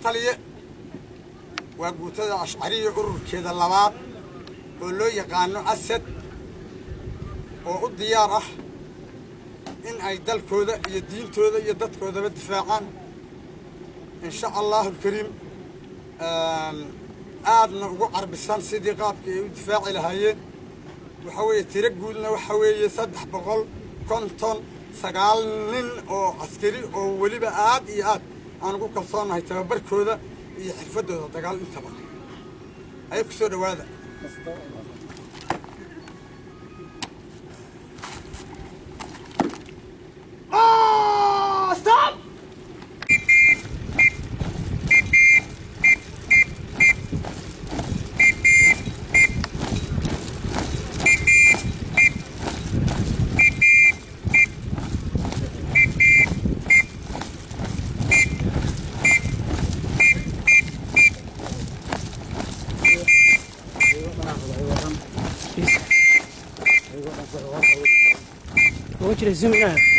Taliye, waa guutada Ashcariya ururkeeda labaad oo loo yaqaano Asad, oo u diyaar ah in ay dalkooda iyo diintooda iyo dadkoodaba difaacaan, insha Allahu alkariim, aadna ugu carbisan sidii qaabkii ay u difaaci lahaayeen. Waxaa weeye tiro guudna waxaa weeye 359 nin oo askari, oo weliba aad iyo aad aan ugu kalsoonnahay tababarkooda iyo xirfaddooda dagaal intaba. Ayay ku soo dhowaada. Stop! Want you to zoom in.